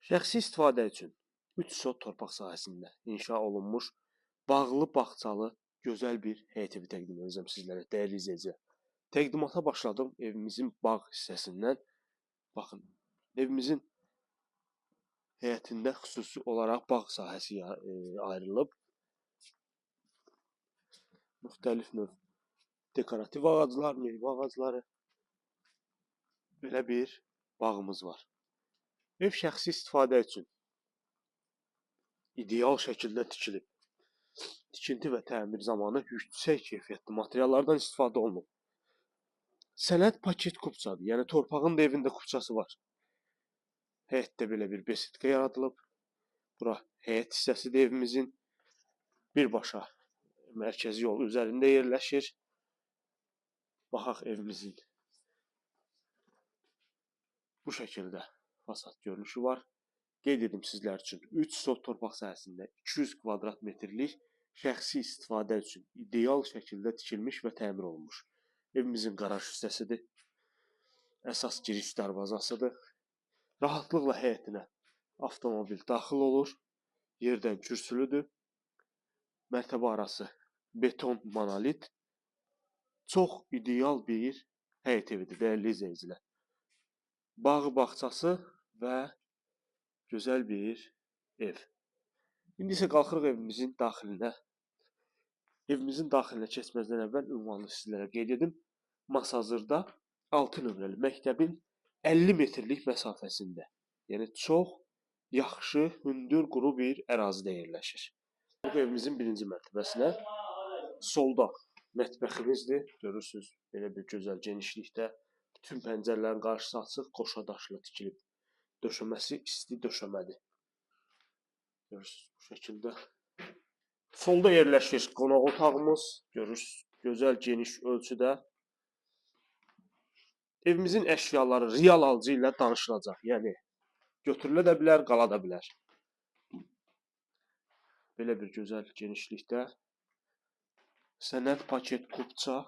Şəxsi istifadə üçün 3 sot torpaq sahəsində inşa olunmuş bağlı, bağçalı, gözəl bir həyət evi təqdim edəcəm sizlərə, dəyərli izləyicilər. Təqdimata başladım evimizin bağ hissəsindən. Baxın, evimizin həyətində xüsusi olaraq bağ sahəsi ayrılıb. Müxtəlif növ dekorativ ağaclar, meyvə ağacları, belə bir bağımız var. Ev şəxsi istifadə üçün ideal şəkildə tikilib. Tikinti və təmir zamanı yüksək keyfiyyətli materiallardan istifadə olunub. Sənəd paket kupçadır, yəni torpağın da evində kupçası var. Həyətdə belə bir besetka yaradılıb. Bura həyət hissəsidir evimizin. Birbaşa mərkəzi yol üzərində yerləşir. Baxaq evimizin bu şəkildə fasad görünüşü var. Qeyd edim sizlər üçün 3 sot torpaq sahəsində 200 kvadrat metrlik şəxsi istifadə üçün ideal şəkildə tikilmiş və təmir olunmuş. Evimizin qaraj hissəsidir. Əsas giriş darvazasıdır. Rahatlıqla həyətinə avtomobil daxil olur. Yerdən kürsülüdür. Mərtəbə arası beton monolit. Çox ideal bir həyət evidir, dəyərli izləyicilər. Bağı, bağçası və gözəl bir ev. İndi isə qalxırıq evimizin daxilinə. Evimizin daxilinə keçməzdən əvvəl ünvanı sizlərə qeyd edim. Masazırda 6 nömrəli məktəbin 50 metrlik məsafəsində. Yəni çox yaxşı, hündür, quru bir ərazidə yerləşir. Bu evimizin birinci mərtəbəsinə solda mətbəximizdir. Görürsünüz, belə bir gözəl genişlikdə. Bütün pəncərələrin qarşısı açıq, qoşa daşla tikilib. Döşəməsi isti döşəmədir. Görürsünüz, bu şəkildə. Solda yerləşir qonaq otağımız. Görürsünüz, gözəl geniş ölçüdə. Evimizin əşyaları real alıcı ilə danışılacaq. Yəni, götürülə də bilər, qala da bilər. Belə bir gözəl genişlikdə. Sənəd paket kupça.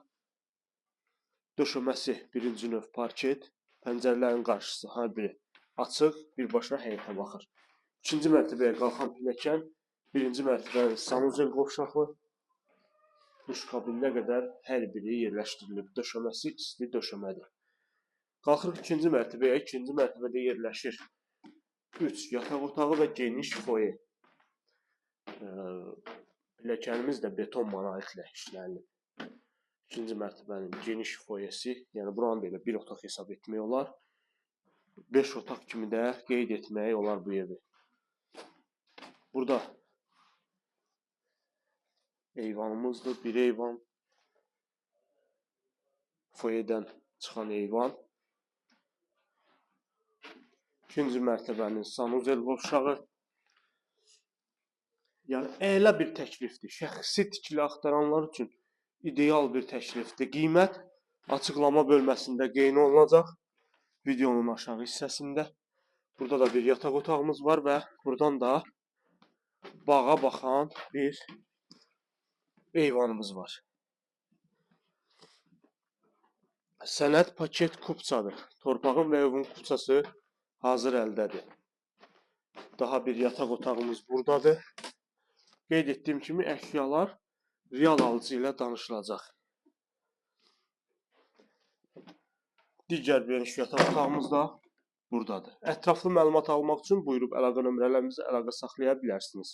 Döşəməsi birinci növ parket. Pəncərələrin qarşısı hər biri açıq, birbaşa həyətə baxır. İkinci mərtəbəyə qalxan pilləkən, birinci mərtəbənin sanuzel qovşaqlı, duş kabininə qədər hər biri yerləşdirilib. Döşəməsi isti döşəmədir. Qalxırıq ikinci mərtəbəyə. İkinci mərtəbədə yerləşir 3 yataq otağı və geniş foye. Pilləkənimiz də beton monolitlə işlənilib. İkinci mərtəbənin geniş foyesi, yəni buranı da elə bir otaq hesab etmək olar. 5 otaq kimi də qeyd etmək olar bu evi. Burada eyvanımızdır, bir eyvan. Foyedən çıxan eyvan. İkinci mərtəbənin sanuzel qovşağı. Yəni, əla bir təklifdir. Şəxsi tikili axtaranlar üçün ideal bir təklifdir. Qiymət açıqlama bölməsində qeyd olunacaq. Videonun aşağı hissəsində. Burada da bir yataq otağımız var və buradan da bağa baxan bir eyvanımız var. Sənəd paket kupçadır. Torpağın və evin kupçası hazır əldədir. Daha bir yataq otağımız buradadır. Qeyd etdiyim kimi əşyalar real alıcı ilə danışılacaq. Digər bir yataq otağımız da buradadır. Ətraflı məlumat almaq üçün buyurub əlaqə nömrələrimizə əlaqə saxlaya bilərsiniz.